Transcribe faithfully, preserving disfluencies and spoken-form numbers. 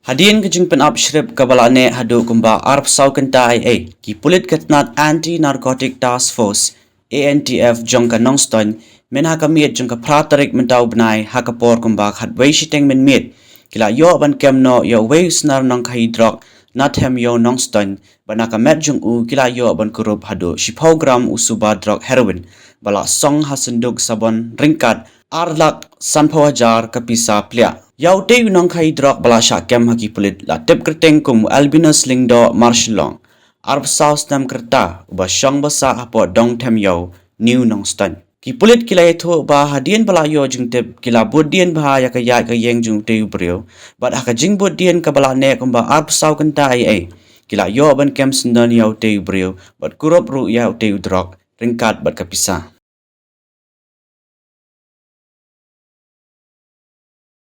Hadien ka jingpynap shrip kaba la neh haduh kumba arphew saw kynta eiei, ki pulit ka tnat Anti Narcotic Task Force, A N T F, jong ka Nongstoiñ, mynta ha ka miet jong ka phra tarik mynta u bnai ha ka por kumba khatwei shiteng mynmiet, ki la ïoh ban kem noh ïa uwei u snar nongkhaïi drok na Them Ïew Nongstoiñ, bad na ka met jong u ki la ïoh ban kurup haduh shiphew gram u suba drok heroin, ba la song ha synduk sabon ryngkat ar lak sanphew hajar ka pisa pliah. Ïa utei u nongkhaïi drok ba la shah kem ha ki pulit la tip kyrteng kum u Albinus Lyngdoh Marshillong, arphew saw snem ka rta, uba shong ba sah hapoh Dong Them Ïew, New Nongstoiñ. Ki pulit ki la ïathuh ba hadien ba la ïoh jingtip, ki la bud dien bha ïa ka ïaid ka ïeng jong utei u briew, bad ha ka jingbud dien kaba la neh kumba arphew saw kynta eiei, ki la ïoh ban kem syndon ïa utei u briew bad kurup ruh ïa utei u drok ryngkat bad ka pisa.